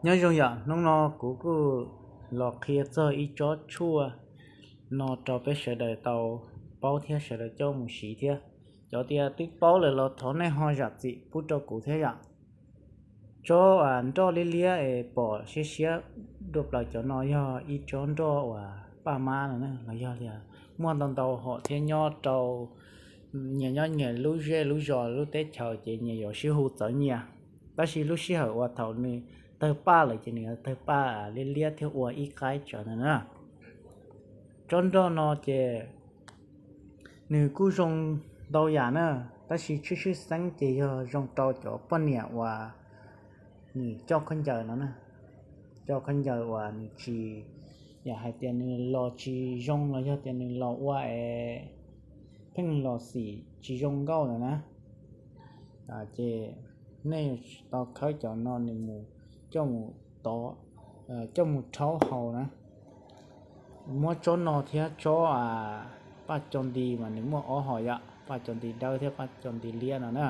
Nyob zoo yom, hnub no kuv kuj los qhia txog ib tsob tshuaj no rau peb sawv daws tau paub thiab sawv daws coj mus siv thiab. Cov tias twb paub lawm los thov nej ho zam txim pub rau kuv thiab yom. Tsob nroj liab liab es pom siab siab dua plaws cov no yog ib tsob nroj uas paj mab no na, los yog tias muaj ntau ntau hom thiab nyob rau nyias nyob nyias lub zej lub zos lub teb chaws ces nyias yuav sib hu txawv nyias. Tab sis lub sij hawm uas thaum nws tawg paj lawm ces nws tawg paj liab liab thiab ua ib qaib tsawv ntawd na. Tsob nroj no ces nws kuj zoo ntau yam na, tab sis tshwj tshwj xeeb ces yog zoo rau cov poj niam uas nws coj khaub ncaws no na. Coj khaub ncaws uas nws tsis, yam hais tias nws los tsis zoo los yog tias nws los ua es pheej los xim tsis zoo nkauj ntawd na, ces nej tau khawb cov no nws mus coj mus tov, coj mus rhaub haus na. Muab tsob no thiab tsob paj co nti mas nws muaj ob hom yom, paj co nti dawb thiab paj co nti liab no na.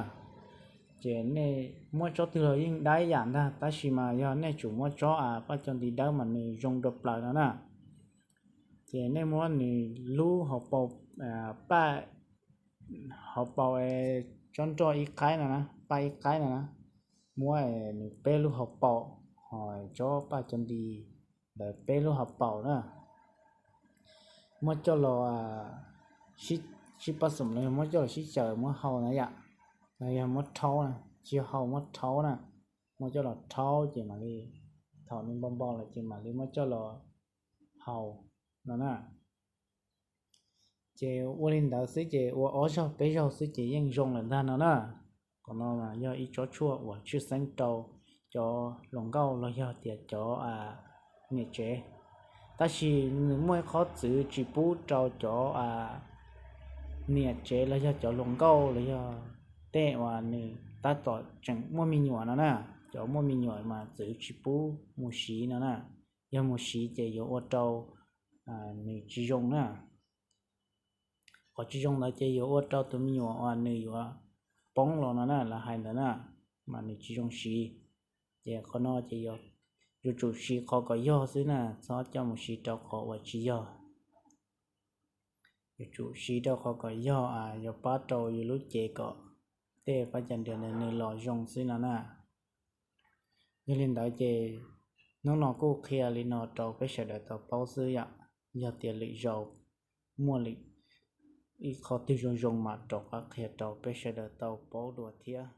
Ces nej muab tsob twg los yeej dab yam ntag, tab sis mas yog nej tsum muab tsob paj co nti dawb mas nws zoo dua plaws no na. Ces nej muab nws lub hauv paus, paj, hauv paus tsob nroj ib qaib no na, paj ib qaib no na, muab nws peb lub hauv paus, ho tsob paj co nti ntawd peb lub hauv paus na, muab coj los sib pab xum los yog muab coj los sib xyaw muab hau na yom, los yog muab rhaub na, tsis yog hau, muab rhaub na, muab coj los rhaub ces mam li, thaum nws npau npau lawm ces mam li muab coj los hau no na. Ces ua li ntawd xwb ces ua ob zaug peb zaug xwb ces yeej zoo lawm ntag no na. Qhov no mas yog ib tsob tshuaj uas tshwj xeeb rau cov hluas nkauj los yog tias cov niam tsev. Tab sis nws muaj ib qhov txwv tsis pub rau cov niam tsev los yog cov hluas nkauj los yog tej uas nws tab tom tseem muaj me nyuam no na. Cov muaj me nyuam mas txwv tsis pub mus siv no na. Yog mus siv ces yuav ua rau nws tsis zoo na. Qhov tsis zoo ntawd ces yuav ua rau tus me nyuam uas nws yuav poob los no na, lawv hais ntawd na, mas nws tsis zoo siv. Ces qhov no ces yuav tsum siv qhov kom yog xwb na, txhob coj mus siv rau qhov uas tsis yog. Yuav tsum siv rau qhov kom yog, yuav pab rau yus lub cev kom tej pab cov nrias ntawd nws los zoo xwb no na. Yog li ntawd ces hnub no kuj qhia li no rau peb sawv daws tau paub xwb yom. Yog tias lwm zaus muaj li ib qho twg zoo zoo mas rov qab qhia rau peb sawv daws tau paub dua thiab.